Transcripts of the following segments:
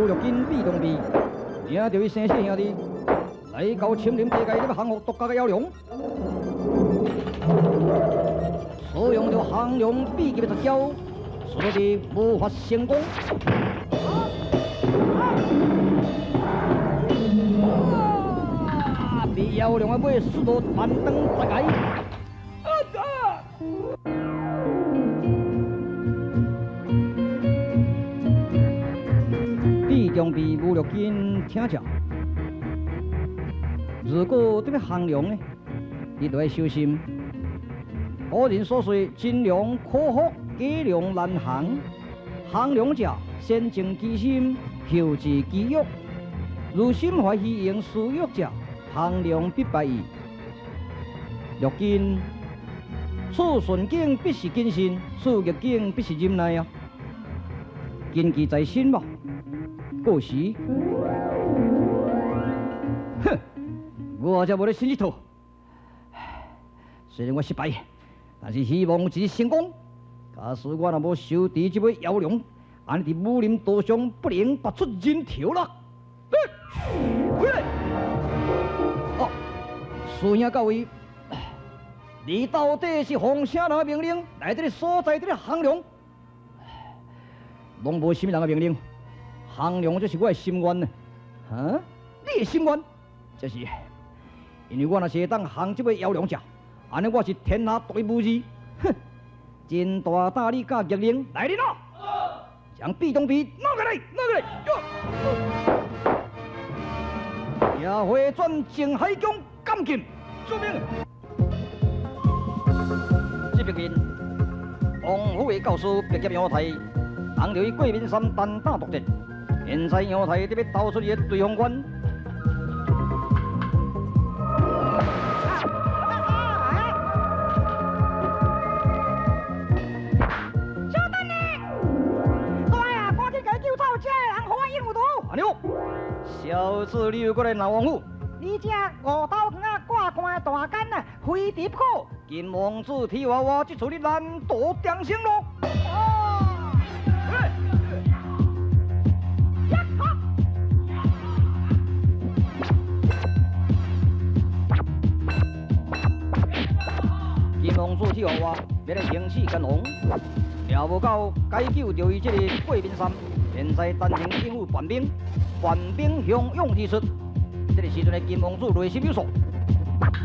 武六金毕中弼，领著伊生死兄弟來到青林地界，咧欲降服獨角的妖龍，使用著降龍秘笈的絕招，所以無法成功。被妖龍的尾摔落萬丈懸崖。毕中被吴六金请教，如果得欲降龙呢，你就爱小心。古人所说：真龙可服，假龙难降。降龙者，先静其心，后治其欲。如心怀虚荣私欲者，降龙必败矣。六金，处顺境必是谨慎，处逆境必是忍耐啊。谨记在心吧。过时，哼，我才无咧信这套。虽然我失败，但是希望有一日成功。假使我若无收持这尾妖龙，按呢伫武林道上不能拔出人头啦。回来！哦，师兄各位，你到底是奉啥人的命令来这个所在这个降龙？拢无啥物人的命令。降龙这是我的心愿呢，哈？你的心愿，这是因为我若是会当降这尾妖龙者，按呢我是天下独一无二。哼！真大胆，你敢逆令来人啊！将毕东皮拿过来，拿过来！野回转静海宫监禁，遵命。这边面，王府的教师毕业杨太，当着伊过面山单打独战。现在杨太得欲投出伊的对方官。稍等呢，大啊，赶紧共伊救走，这个人予我应付到。阿牛，小子，你又阁来闹王府？你这五斗园仔挂官的大奸啊，非敌不可。金王子铁娃娃，这次你难逃终生咯。金王子铁娃娃要来行刺干王，也无够解救著伊这个过面山。现在担任应付叛兵，叛兵汹涌而出。这个时阵的金王子内心有数。拜拜。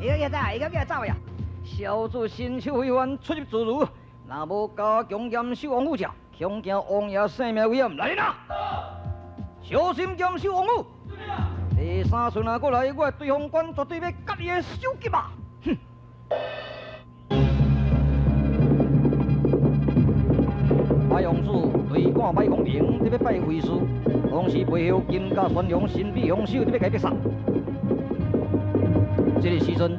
伊个走，伊个叫走呀！小子身手非凡，出入自如。若无加强严守王府者，恐惊王爷性命危险。来人啊！小心严守王府。第三顺啊，过来，我的对方官绝对欲割伊的首级啊！哼！白王子对看白孔明，得欲拜为师，同时背后金甲玄龙神秘凶手得欲共伊逼杀。这个时阵，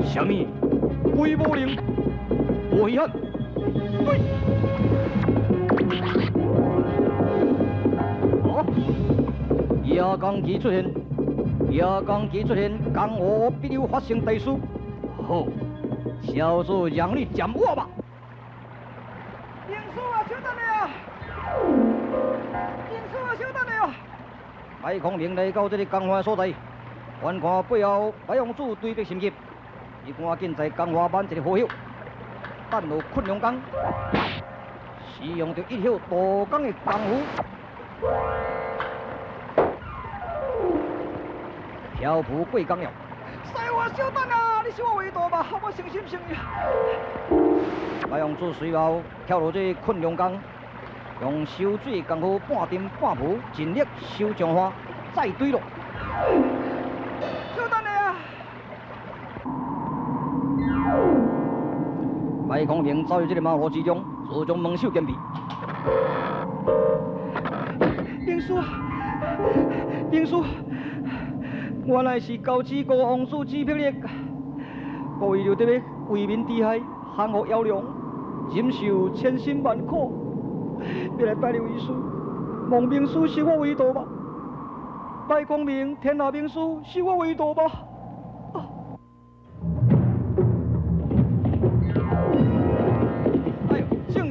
啥物？鬼无灵，无遗憾。对。哦，夜光旗出现，夜光旗出现，江湖必有发生大事。好，小子，让你斩我吧。灵师啊，稍等下啊！灵师啊，稍等下啊！白孔明来到这个江华所在，观看背后白王子对逼心急，伊赶紧在江华挽一个好友，等落困龙江，使用著一宿渡江的功夫，漂浮过江了。师傅啊，稍等啊！你收我为徒吧，我诚心诚意。白王子随后跳落这困龙江，用收水功夫半沉半浮，尽力收江花，再坠落。稍等下啊！白孔明走入这个马路之中，自从门首坚备。灵师，灵师，原来是高子国王子朱碧力，故意就得欲为民除害，降服妖龙，忍受千辛万苦，欲来拜你为师，望名师收我为徒吧。白光明，天下名师，收我为徒吧。啊。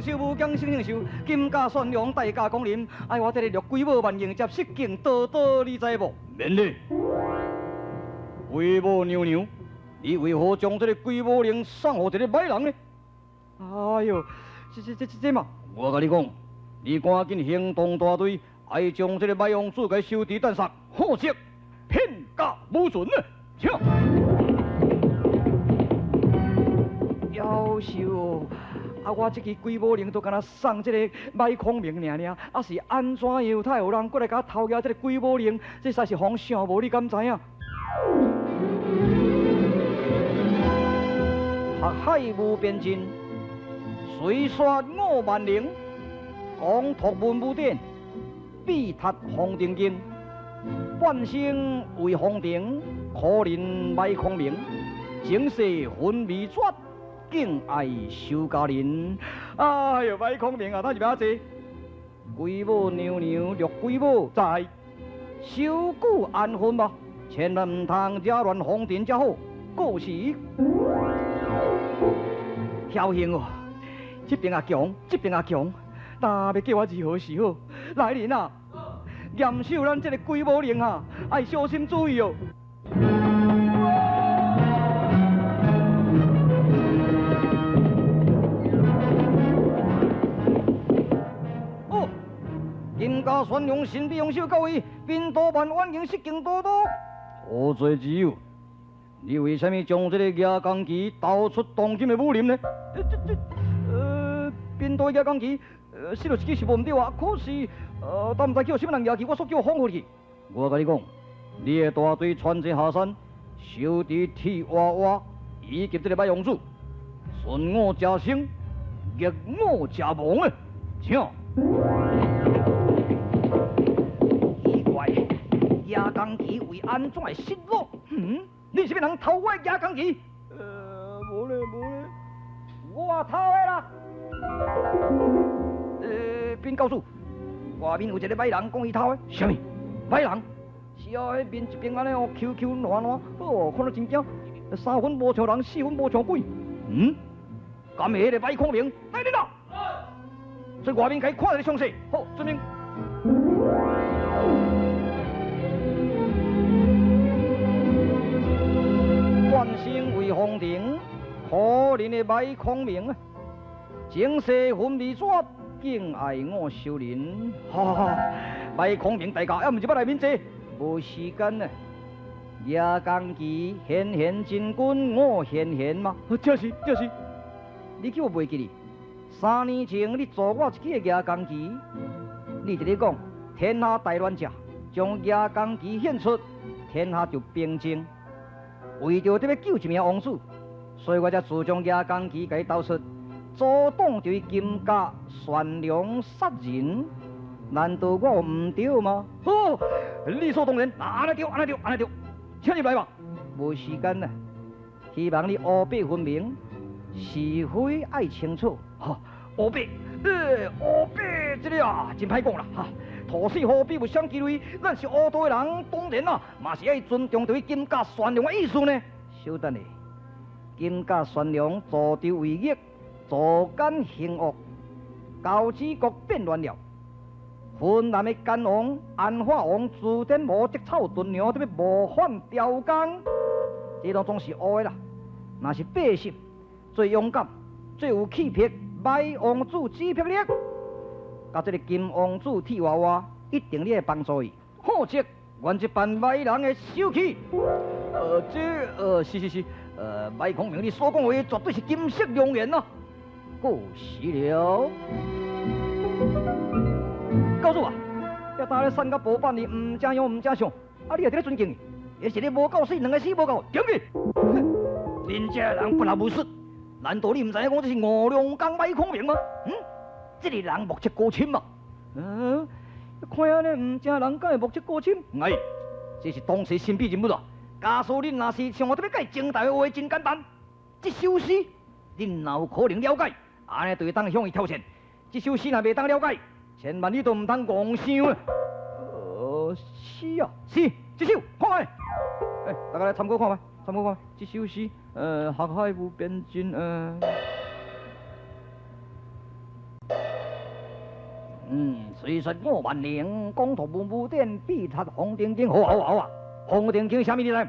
寿，无疆生生寿，金驾宣龙，大驾光临。哎，我这个绿龟母万迎接，失敬多多，你知无？免礼。龟母娘娘，你为何将这个龟母令送予一个歹人呢？哎哟，这嘛，我共你讲，你赶紧行动大队，爱将这个歹王子共收治弹杀，否则片甲无存呢！请。夭寿哦！啊，我这支鬼母铃都敢若送这个歹孔明尔尔，啊是按怎样才会有人过来共我偷掠这个鬼母铃？这实是予想无，你敢知影？学海无边尽，水刷五万灵，讲读文武典，必读红灯经，半生为红尘，可怜歹孔明，前世魂未绝。敬爱修家人，哎哟，歹孔明啊，咱是欲按怎？龟母娘娘，绿龟母在，守久安分吧，千万毋通惹乱红尘才好。过时，侥幸哦，这边也强，这边也强，但欲叫我如何是好？来人啊，严守咱这个龟母令啊，爱小心注意哦。金家宣扬神秘王守到位，兵多万万营失敬多多，何罪之有？你为啥物将这个牙公旗投出当今的武林呢？这，兵多牙公旗，失落一支是无毋对啊。可是，但毋知叫啥物人举起，我速叫放回去。我共你讲，你的大队传这下山，收治铁娃娃以及这个歹王子，顺我者生，逆我者亡啊！请。牙公旗为按怎会失落？嗯，你是欲人偷我的牙公旗？无咧无咧，我偷的啦。禀告诉，外面有一个歹人讲伊偷的，啥物？歹人？是啊，彼面一边按呢哦，Q Q 烂烂，哦，看了真惊。三分无像人，四分无像鬼。嗯，敢是彼个歹孔明？来人啊！在外面共伊看一个详细。好，遵命。半生为红尘，可怜的歹孔明啊！前世魂未绝，敬爱我修人。哈哈，歹孔明大驾，犹毋是欲来免坐，无时间啊！牙公旗，贤贤真君，我贤贤吗？就是就是，你叫我袂记哩？3年前你助我一支的牙公旗，你伫咧讲天下大乱者，将牙公旗献出，天下就平静。为著得欲救一名王子，所以我才自将牙公旗共伊投出，阻挡著伊金甲悬梁杀人。难道我有毋对吗？哦，理所当然，按呢对，按呢对，按呢对，请入来吧。无时间啦，希望你乌白分明，是非爱清楚。哈，乌白，乌白这个啊，真歹讲啦，哈。土死何必有相机类？咱是乌道的人，当然啦，嘛是爱尊重对金甲宣扬的意思呢。稍等下，金甲宣扬助纣为虐，助奸行恶，交趾国变乱了。云南的甘王、安化王朱天魔积草屯粮，得欲谋反调岗，这拢总是乌的啦。若是百姓最勇敢、最有气魄，歹王子只霹雳。佮这个金王子铁娃娃，一定你会帮助伊，否则阮这班歹人会生气。这是是是，歹孔明，你所讲话绝对是金石良言啊！过时了，告诉我，遐当咧散甲无半年，毋知样毋知相，啊，你也伫咧尊敬伊，彼是咧无够死，两个死无够，点去？恁这人不老无实，难道你毋知影讲这是五龙岗歹孔明吗？嗯？这个人目测高深嘛？嗯，看按呢，毋正人敢会目测高深？哎，这是当时神秘人物啊！假使恁若是像我这欲共伊争台的话，真简单。这首诗恁若有可能了解，按呢就会当向伊挑战。这首诗若袂当了解，千万你都毋通戆想啊！诗啊，是这首，看觅。哎，大家来参考看觅，参考看觅。这首诗，学海无边尽，雖說我萬能，講圖文武典，必讀紅燈經。好啊好啊好啊，紅燈經啥物你知？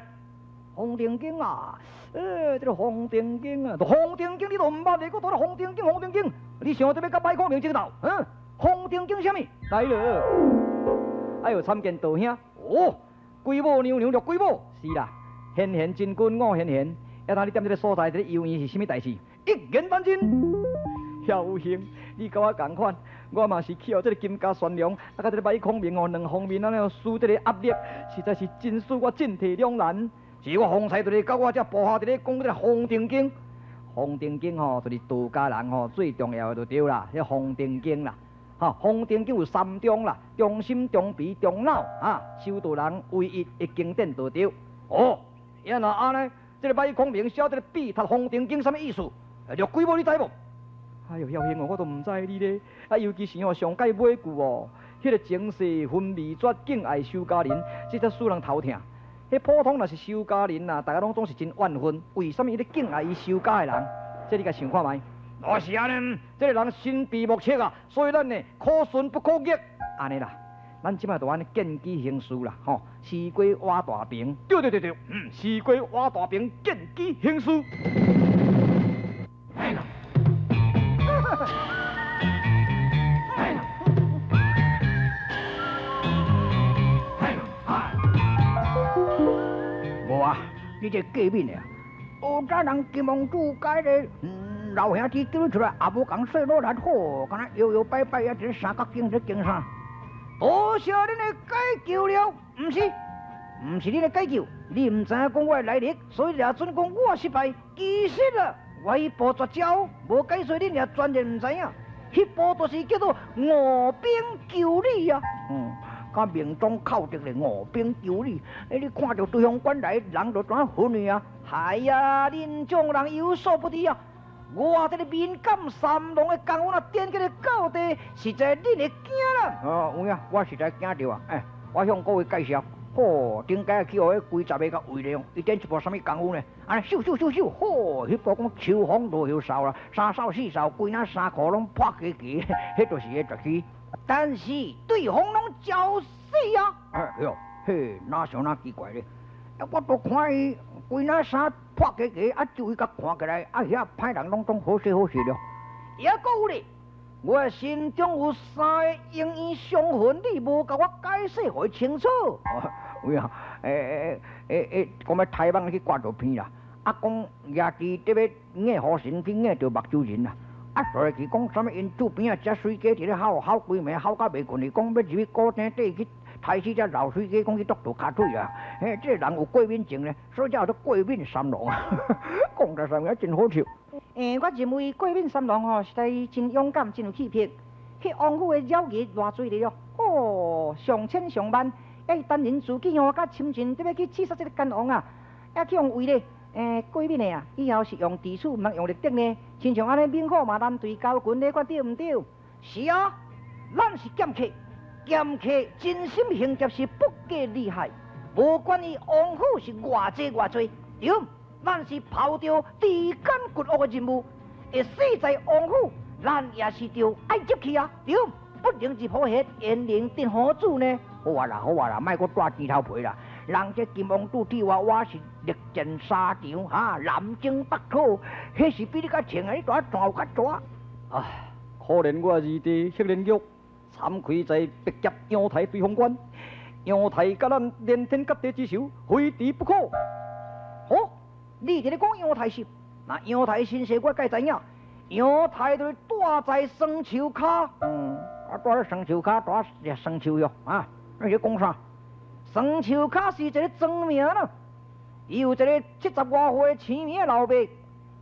紅燈經啊，這個紅燈經啊，紅燈經你都毋捌的，閣拄咧紅燈經紅燈經，你想著欲佮歹孔明爭鬥？嗯，紅燈經啥物？來了，哎喲，參見道兄。哦，鬼母娘娘六鬼母，是啦，賢賢真君我賢賢，抑通你踮這個所在，這個遊園是啥物代志？一言難盡。曉兄，你佮我仝款，我嘛是去予這個金家懸梁，啊，佮這個歹孔明哦，兩方面按呢施這個壓力，實在是真使我進退兩難。是我方才就是佮我這部下佇咧講這個紅燈經，紅燈經吼，就是道家人吼最重要的就對啦，彼紅燈經啦，吼，紅燈經有三中啦，中心、中鼻、中腦，啊，修道人唯一的經典就對。哦，啊若按呢，這個歹孔明寫這個必讀紅燈經啥物意思？六鬼母你知無？哎喲，曉兄哦，我都毋知你咧，啊，尤其是吼上蓋尾句哦，彼個情勢分未絕，敬愛修家人，這才使人頭疼。彼普通若是修家人啊，大家攏總是真怨恨，為啥物伊咧敬愛伊修家的人？這你共想看覓？若是按呢，這個人神秘莫測啊，所以咱呢可信不可逆，按呢啦，咱這擺就按呢見機行事啦，吼，西瓜挖大平，對對對對，西瓜挖大平，見機行事。無啊，你這過敏的啊！古早人金王子佮彼個老兄弟叫你出來，也無共說努力好，敢若搖搖擺擺啊，佇咧三角經佇咧經啥？多謝恁的解救了，毋是，毋是恁的解救，你毋知影講我的來歷，所以掠準講我失敗。其實啊，我彼部絕招無解說，恁也全然毋知影。彼部就是叫做臥冰求鯉啊。佮命中扣著咧臥冰求鯉，欸，你看著對方趕來，人就怎昏去啊？哎呀，恁眾人有所不知啊！我這個敏感三郎的功夫若顛起來到底，實在恁會驚啦！哦，有影，我實在驚著啊！欸，我向各位介紹，吼，頂擺去予彼幾十个共圍咧，伊顛一部啥物功夫呢？按呢咻咻咻咻，吼，彼部講秋風落葉掃啦，三掃四掃，規領衫褲攏破雞雞，彼就是伊絕技。但是對方攏招死啊！哎喲，嘿，哪想哪奇怪咧？啊，我都看伊規領衫破雞雞，啊，就伊共看起來，啊，遐歹人攏總好勢好勢了。抑閣有咧，我的心中有三个永遠傷痕，你無共我解釋予伊清楚。有影，欸欸欸欸，講欲抬蠓去割著鼻啦，啊，講蜈蚣得欲咬雨神去咬著目睭人啦。啊，所以伊講啥物？𪜶厝邊仔食水雞，佇咧吼吼規暝，吼甲袂睏去，講欲入去古井底去刣死隻老水雞，講去剁著跤腿啊！嘿，這個人有過敏症咧，所以才叫做過敏三郎。講得啥物真好笑。欸，我認為過敏三郎吼，實在真勇敢，真有氣魄。彼王府的鳥兒偌濟咧喲，哦，上千上萬，伊單人自己吼，佮親像得欲去刺殺這個奸王啊，抑去予圍咧。欸，過敏的啊，以後是用智齒，毋通用力得呢。親像按呢，猛虎嘛難對猴群，你看對毋對？是啊，咱是劍客，劍客真心行俠是不計利害，無管伊王府是偌濟偌濟，對，咱是抱著誅奸絕惡的任務，會死在王府，咱也是著愛入去啊，對，不能入虎穴，焉能得虎子呢？好啊啦，好啊啦，莫閣帶豬頭皮啦。人這金王子對我，我是歷戰沙場，哈，南征北討，彼是比你較強啊！你蹛怎有較大？唉，可憐我二弟赫連玉，慚愧在白劫陽台對方關，陽台佮咱連天割地之仇，非除不可。好，你佇咧講陽台是？那陽台身世我該知影，陽台就是蹛在雙樹跤。啊，蹛咧雙樹跤，蹛雙樹喲，啊，你咧講啥？雙樹跤是一个庄名啦，伊有一个70外歲姓名的老爸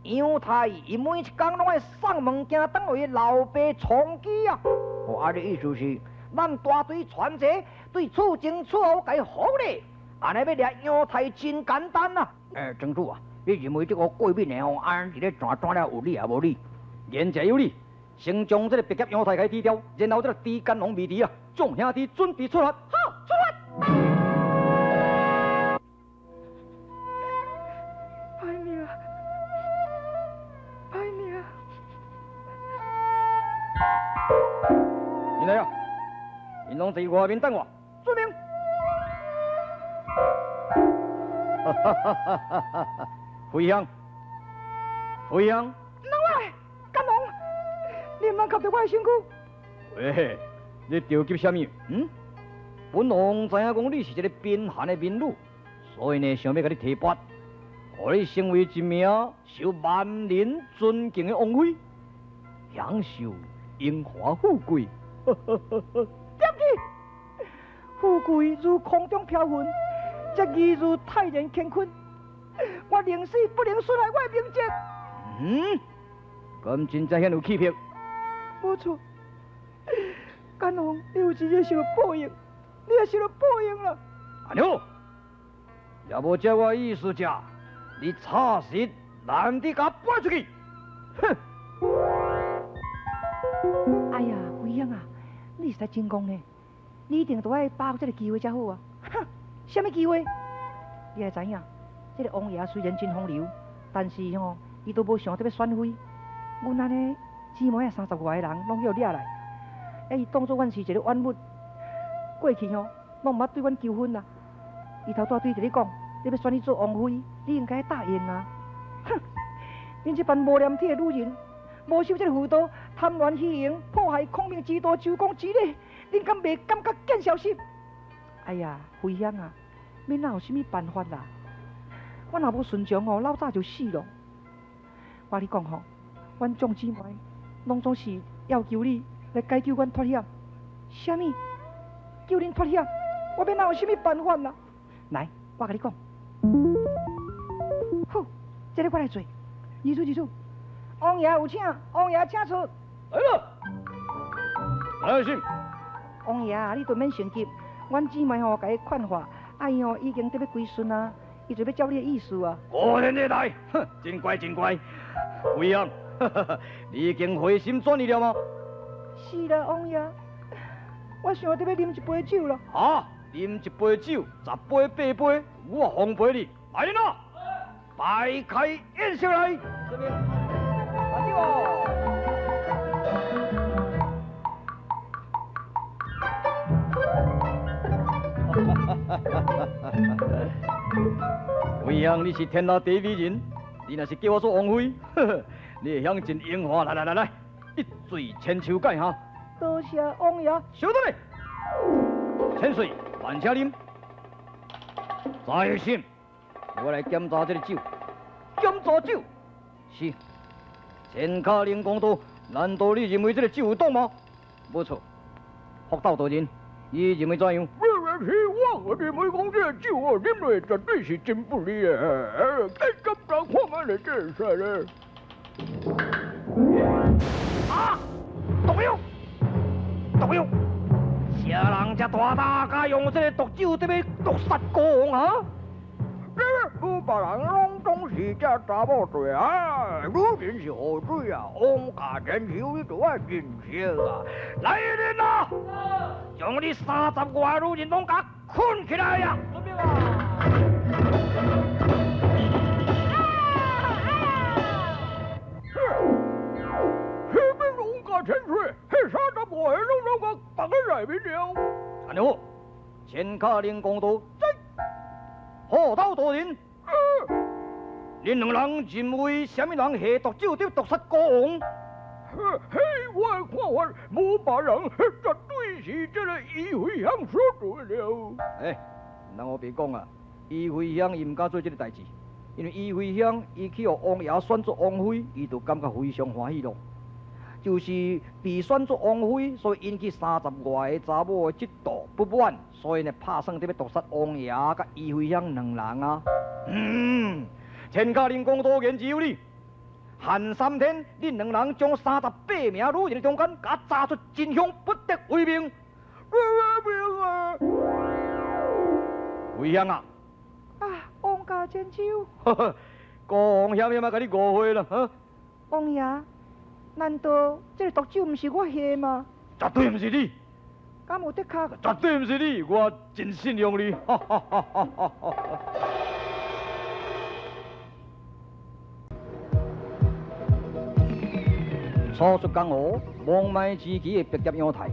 楊太，伊每一工攏愛送物件轉予伊老爸充飢啊。哦，啊，你意思是，咱大隊傳者對厝前厝後共伊好咧，按呢欲掠楊太真簡單啦。欸，庄主啊，你認為這個過敏的吼，按佇咧轉轉了有理抑無理？言者有理，先將這個白俠楊太共伊除掉，然後這個豬奸王未除啊，眾兄弟準備出發。好，出發。歹命，歹命。你來啊！在外面等我。遵命。哈哈哈哈哈！飞翔，飞翔。毋通喂，干王，你毋通磕著我的身躯。喂，你著急啥物？嗯？本王知影讲你是一个贫寒的民女，所以呢，想欲共你提拔，予你成为一名受万人尊敬的王妃，享受荣华富贵。对不起，富贵如空中飘云，这义如泰然乾坤。我宁死不能损害我的名节。嗯，敢真正遐有气魄？无错，干王，你有一日受到报应，你也受到报应啦。按呢好，若无照我意思食，你插实难得共我搬出去。哼！哎呀，飞翔啊，你实在真戆呢！你一定著爱把握这个机会才好啊！哼，啥物机会？你爱知影，这个王爷虽然真风流，但是吼，伊都无想著欲选妃。阮按呢姊妹仔三十外个人，拢予掠来，伊当作阮是一个冤物，过去吼，拢毋捌对阮求婚啦。伊头拄仔对伫咧讲，你欲选伊做王妃，你应该答应啊！哼，恁这班无廉耻的女人，无守这个妇道，贪恋虚荣，破坏孔明之道、周公之礼，恁敢袂感觉见消息？哎呀，飞翔啊，欲哪有啥物办法啦？我若无顺从哦，老早就死咯。我共你讲吼，阮众姊妹拢总是要求你来解救阮脱险。啥物？救恁脱险？我欲哪有啥物办法啦？来，我共你讲。好，这个我来做。二叔，二叔，王爷有请，王爷请出。来了，来信。王爷，你都免生急，阮姊妹吼共伊劝化，啊伊吼已经得欲归顺啊，伊就欲照你的意思啊。果然的来，哼，真乖真乖。飞翔，你已经回心转意了吗？是啦，王爷，我想著欲啉一杯酒啦。啊，啉一杯酒，十杯八杯，我奉陪你。来人啊，摆开宴席来。这边，摆酒哦。飞翔，你是天下第一美人，你若是叫我做王妃，你会享尽荣华。来来来来，一醉千秋盖哈。多谢王爷。稍等咧，千岁，慢请啉。在心，我来检查这个酒。检查酒？是。千卡灵公道，难道你认为这个酒有毒吗？无错。福道道人，你认为怎样？是我认为讲这个酒哦，啉落绝对是真不利的。该检查看觅就会使咧。啊！毒药！毒药！啥人遮大胆，敢用这个毒酒伫欲毒杀国王啊？这无别人拢总是这查某做啊，女人是河水啊，王家千秋你就爱认识啊。来人啊！将你三十外个女人拢共捆起来啊！遵命啊！彼王家千岁，彼三十外个拢拢共绑在内面了。按呢好，千卡灵公道，在虎头大人，恁两人认为啥物人下毒酒得毒杀国王？嘿，我的看法，无别人，绝对是这个伊飞翔所做了。哎，人乌白讲啊，伊飞翔伊毋敢做这个代志，因为伊飞翔伊去予王爷选做王妃，伊就感觉非常欢喜咯。就是被选做王妃，所以引起三十外个查某的嫉妒不满，所以呢拍算得欲毒杀王爷佮伊飞翔两人啊。千卡灵公多言之有理。限3天，恁两人将38名女人中间，共查出真凶，不得为命。为命啊！飞翔啊！啊，王家千秋。国王险险仔共你误会了，哈？王爷，难道这个毒酒毋是我下吗？绝对毋是你。敢有的确？绝对毋是你，我真信任你。哈哈哈哈哈哈！初出江湖，亡命之期的白蝶样态，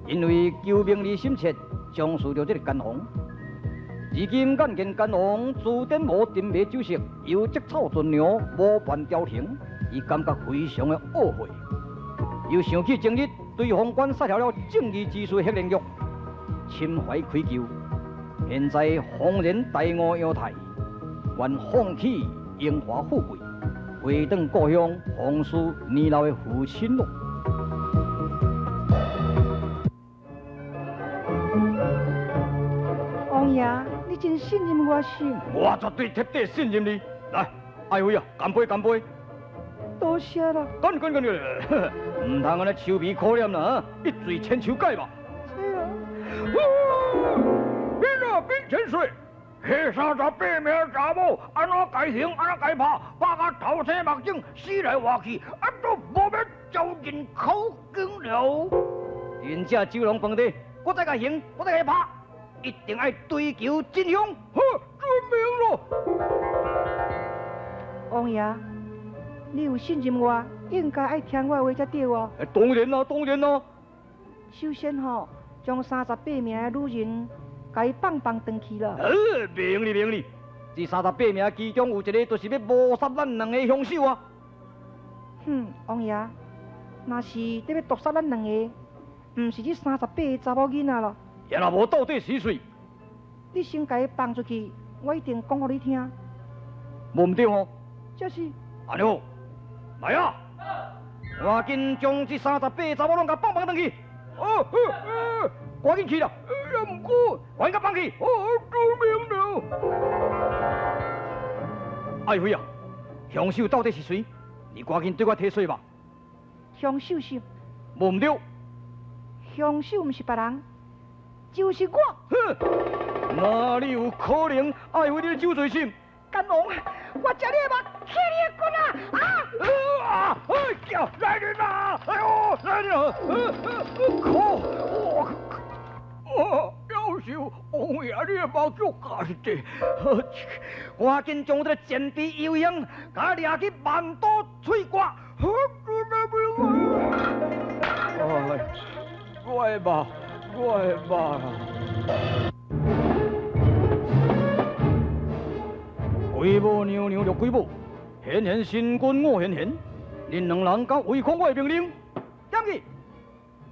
因為求名利心切，重視著這个奸王。如今眼見奸王朱典無定袂酒色，又積草盡糧，無辦朝廷，伊感覺非常的懊悔，又想起前日對方官殺掉了正義之士黑連玉，心懷愧疚。現在恍然大悟楊太，願放棄榮華富貴，回轉故鄉，奉侍年老的父親咯。王爺，你真信任我是？我絕對徹底信任你。來，愛妃啊，乾杯乾杯！多謝啦。乾乾乾乾，毋通按呢愁眉苦臉啦，一醉千秋改吧。是啊。禀啊禀千岁，彼38名查某按怎共刑，按怎共拍，拍甲头青目肿，死來活去，啊都無欲招認口供了。恁這酒廊飯店，閣再共刑，閣再共拍，一定愛追求真相。好，遵命囉。王爺，你有信任我，應該愛聽我的話才對哦。當然啦，當然啦。首先吼，將38名的女人，共伊放放轉去啦。明理明理，這38名其中有一个，就是欲謀殺咱兩個兇手啊！哼，王爺，若是得欲毒殺咱兩个，毋是這38个查某囡仔囉。也若無到底是誰？你先共伊放出去，我一定講予你聽。無毋對吼？就是。按呢好，來啊！趕緊將這38個查某攏共放放轉去。哦，趕緊去啦！哎呀，毋過，趕緊放去！哦，遵命了。愛妃啊，兇手到底是誰？你趕緊對我提說吧。兇手是？無毋對。兇手毋是別人，就是我。哼，哪裡有可能？愛妃你的酒醉心？奸王，我食你的肉，切你的骨啊！啊！啊！哎呀，來人啊！哎呦，來人啊！可，我，哦，夭壽，王爺你的目睭結實的，趕緊將這个賤婢游行，共掠去萬刀碎割。好，遵命啊！哎，我的肉，我的肉啊！鬼母娘娘著鬼母，贤贤神君我贤贤，恁两人敢违抗我的命令？点去！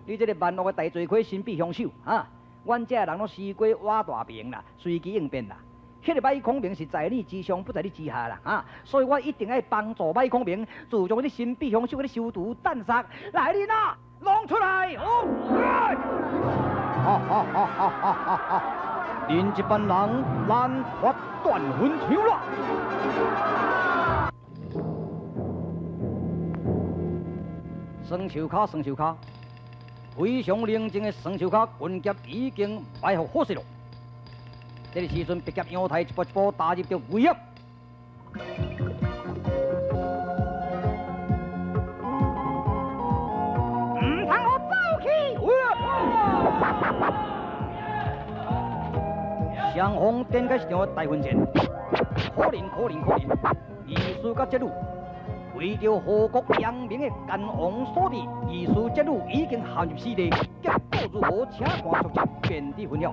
你这个万恶的大罪魁神秘凶手，哈！阮这人攏时过挖大兵啦，随机应变啦。彼个歹孔明是在你之上，不在你之下啦，哈！所以我一定愛幫助歹孔明，自從這神秘凶手給你收毒彈殺，來人啊，攏出來！哦，哈哈哈哈哈哈！恁這班人難脫斷魂槍啦！双手跤，双手跤，非常寧靜的雙手跤，軍俠已經埋伏好勢咯。這个時陣，白俠楊太一步一步踏入著危險。毋通予走去！雙方展開一場大混戰，可憐可憐可憐，義士佮節女為著禍國揚名的奸王所致，義士節女已經陷入死地，結果如何？請看續集，便佇分曉。